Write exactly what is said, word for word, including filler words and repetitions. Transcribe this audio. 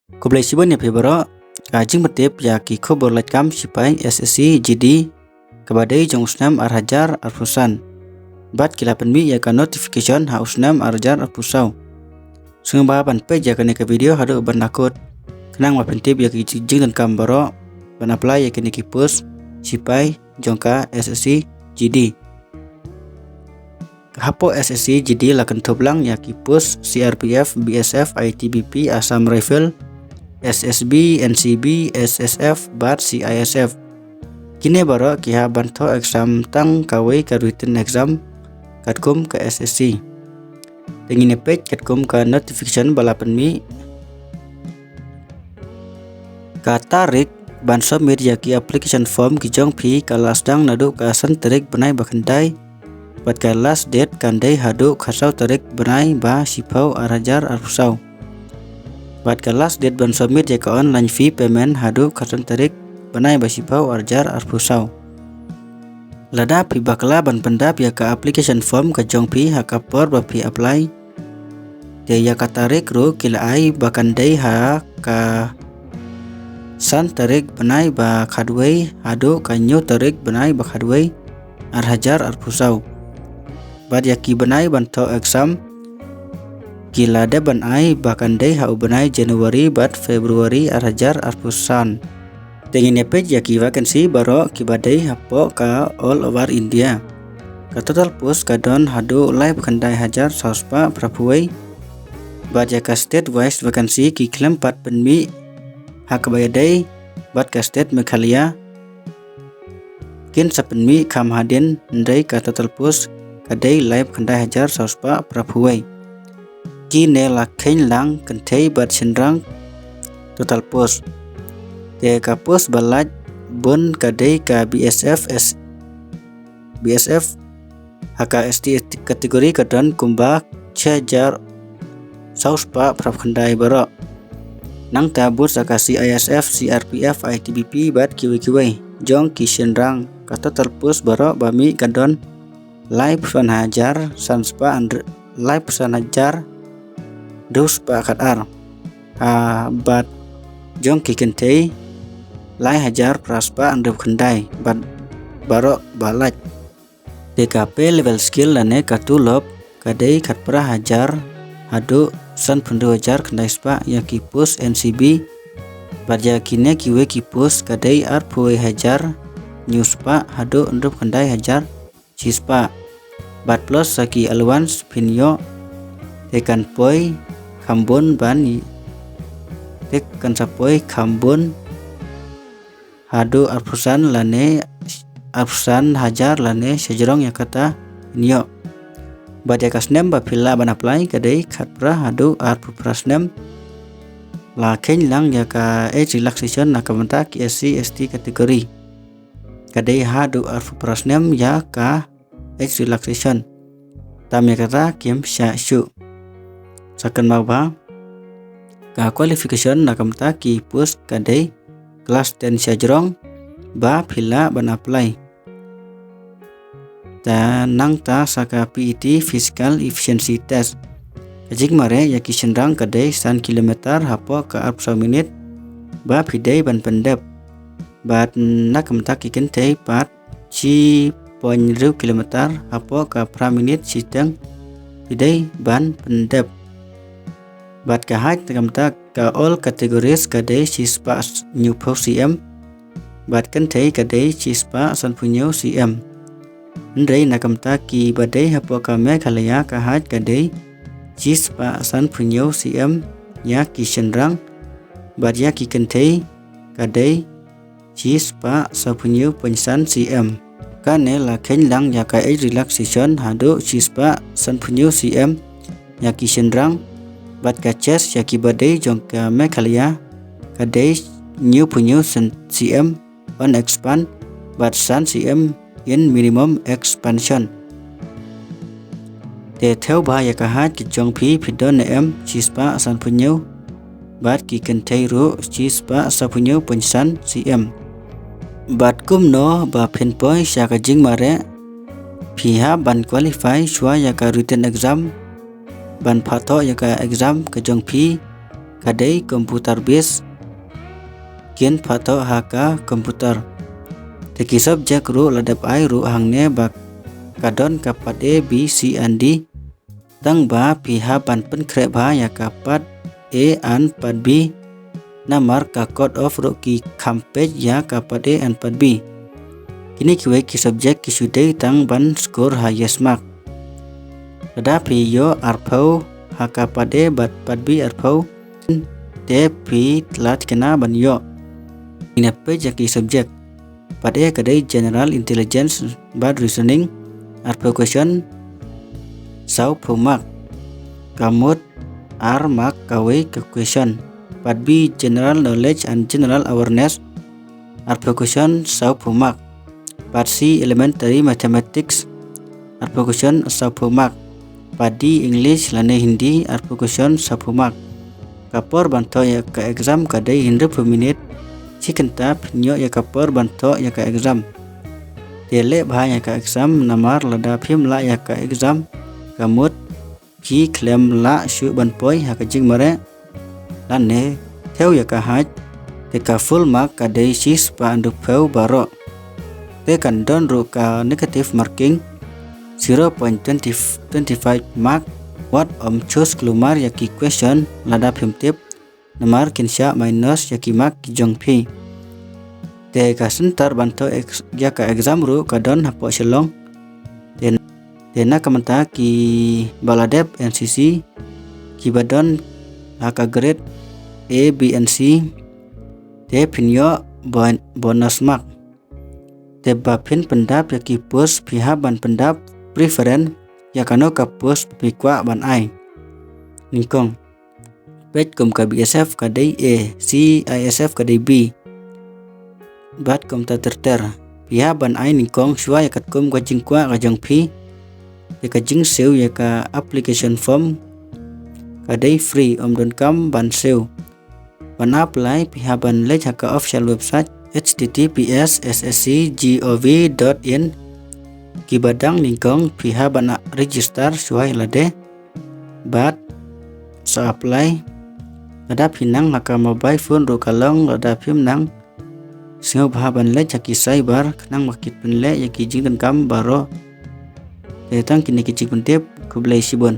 Khublei shibun ïa phi baroh. Ka jingpyntip ïa ki khubor lait kam sipai S S C G D kaba dei jong u snem ar hajar arphew san. Bad ki la pynmih ïa ka notification ha u snem ar hajar arphew saw. Sngewbha ban peit ïa kane ka video haduh ban da kut, khnang ba phin tip ïa ki jingdonkam baroh ban apply ïa kine ki post sipai jong ka S S C G D. Hapoh S S C G D la kynthup lang ïa ki post C R P F, B S F, I T B P, Assam Rifle, S S B, N C B, S S F bad C I S F. Kine baroh ki hap ban thoh exam tang kawei ka written exam katkum ka S S C. Te ngin ïa peit katkum ka notification ba la pynmih. Ka tarik ban submit ïa ki application form ki jong phi ka la sdang naduh ka san tarik bnai ba khyndai. Bad ka last date kan dei haduh ka saw tarik bnai ba shiphew ar hajar arphew saw. Bad ka last date ban submit ïa ka online fee payment haduh ka san tarik bnai ba shiphew ar hajar arphew saw. Lada phi bakla ban pyndap ïa ka application form ka jong phi ha ka por ba phi apply, te ïa ka tarik ruh ki la ai ba kan dei ha ka san tarik bnai ba khatwei haduh ka hynñiew tarik bnai ba khatwei ar hajar arphew saw. Bad ïa ki bnai ban thoh exam ki la dep ban ai ba kan dei ha u bnai January bad February ar hajar arphew san. Te ngin ïa peit ïa ki vacancy baroh kiba dei hapoh ka all over India. Ka total post ka don haduh laiphew khyndai hajar saw spah phraphew wei. Bad ïa ka state wise vacancy ki khlem pat pynmih ha kaba ïadei bad ka state Meghalaya. Kin sa pynmih kham hadien, hynrei ka total post ka dei laiphew khyndai hajar saw spah phraphew wei. Kine la kheiñ lang kynthei bad shynrang total post. Te ka post ba lait bun ka dei ka B S F S, B S F ha ka S T category ka don kumba shi hajar saw spah phraphew khyndai baroh. Nangta bud sa ka C I S F, C R P F, I T B P bad kiwei kiwei. Jong ki shynrang ka total post baroh ba mih ka don laiphew san hajar san spah hynriew, laiphew san hajar hynriew spah khatar. Ah, bad jong ki kynthei lai hajar phra spah hynriew khyndai bad baroh ba lait. Te ka pay level scale lane ka tulop ka dei khatphra hajar haduh sanphew hynriew hajar khyndai spah ïa ki post N C B. Bad ïa kine kiwei ki post ka dei arphew wei hajar hynñiew spah haduh hynriewphew khyndai hajar shi spah. Bad plus sa ki allowance phin ïoh, te kan poi kham bun ban, te kan sa poi kham bun haduh arphew san lane arphew san hajar lane shajrong ïa kata phin ïoh. Bad ïa ka snem ba phi lah ban apply ka dei khatphra haduh arphew phra snem. La kheiñ lang ïa ka age relaxation na ka bynta ki S C S T category. Ka dei haduh arphew phra snem ïa ka age relaxation. Tam ïa kata kim shah shuh. Sa kynmaw ba ka qualification na ka bynta ki post ka dei class ten shajrong ba phi lah ban apply. Te nangta sa ka P E T, physical efficiency test. Ka jingmareh ïa ki shynrang ka dei san kilometer hapoh ka arphew saw minit ba phi dei ban pyndep. Bad na ka bynta ki kynthei pat shi point hynriew kilometer hapoh ka phra minit shiteng phi dei ban pyndep. Bad ka height na ka bynta ka all categories ka dei shi spah hynñiewphew C M. Bad kynthei ka dei shi spah sanphew hynñiew C M. Hynrei na ka bynta kiba dei hapoh ka Meghalaya ka height ka dei shi spah sanphew hynñiew C M ïa ki shynrang. Bad ïa ki kynthei ka dei shi spah sawphew hynñiew point san C M. Kane la kheiñ lang ïa ka age relaxation haduh shi spah sanphew hynñiew C M ïa ki shynrang. Bad ka chest ïa kiba dei jong ka Meghalaya ka dei hynñiewphew hynñiew C M unexpand bad san C M in minimum expansion. Te thew bha ïa ka height ki jong phi, phi don ne em shi spah sanphew hynñiew bad ki kynthei ruh shi spah sawphew hynñiew point san C M. Bad kumno ba phin poi sha ka jingmareh? Phi hap ban qualify shuwa ïa ka written exam, ban phah thoh ïa ka exam ka jong phi, ka dei computer base, kin pynpaw ha ka computer. Te ki subject ruh la dep ai ruh hangne ba ka don ka part A, B, C and D. Tang ba phi hap ban pynkhreh bha ïa ka part A and part B. Namar ka cut off ruh ki kham peit ïa ka part A and part B. Kine kiwei ki subject ki shu dei tang ban score highest mark. Lada phi ïoh arphew ha ka part A bad part B arphew, te phi la thikna ban ïoh. Ngin ïa peit ïa ki subject. Part A ka dei general intelligence bad reasoning, arphew question, sawphew mark. Ka mut ar mark kawei ka question. Part B general knowledge and general awareness, arphew question, sawphew mark. Part C elementary mathematics, arphew question, sawphew mark. Part D English lane Hindi, arphew question, sawphew mark. Ka por ban thoh ïa ka exam ka dei hynriewphew minit. Shi kynta phin ïoh ïa ka por ban thoh ïa ka exam. Te leh bha ïa ka exam, namar lada phim lah ïa ka exam, ka mut phi khlem lah shuh ban poi ha ka jingmareh lane thew ïa ka haj. Te ka full mark ka dei shispah hynriewphew baroh. Te kan don ruh ka negative marking, zero point twenty, twenty-five mark. Wat ym choose kulmar ïa ki question lada phim tip, namar kin shah minus ïa ki mark ki jong phi. Te ka center ban thoh ex-, ïa ka exam ruh ka don hapoh Shillong. Te, te na ka bynta kiba la dep N C C, kiba don ha ka grade A, B and C, te phin ïoh bon-, bonus mark. Te ba phin pyndap ïa ki post, phi hap ban pyndap preference ïa kano ka post phi kwah ban ai. Nyngkong, peit kum ka B S F ka dei A, C I S F ka dei B. Bad kumta ter ter. Phi hap ban ai nyngkong shuwa ïa katkum ka jingkwah ka jong phi. Te ka jingsiew ïa ka application form ka dei free, ym donkam ban siew. Ban apply phi hap ban leit ha ka official website, H T T P S S S C gov dot in. Kiba dang nyngkong phi hap ban register shuwa ïa lade bad sa apply. Lada phi nang ha ka mobile phone ruh ka long, lada phim nang, sngewbha ban leit ha ki cyber khnang ba kin pynleh ïa ki jingdonkam baroh. Te tang kine ki jingpyntip, khublei shibun.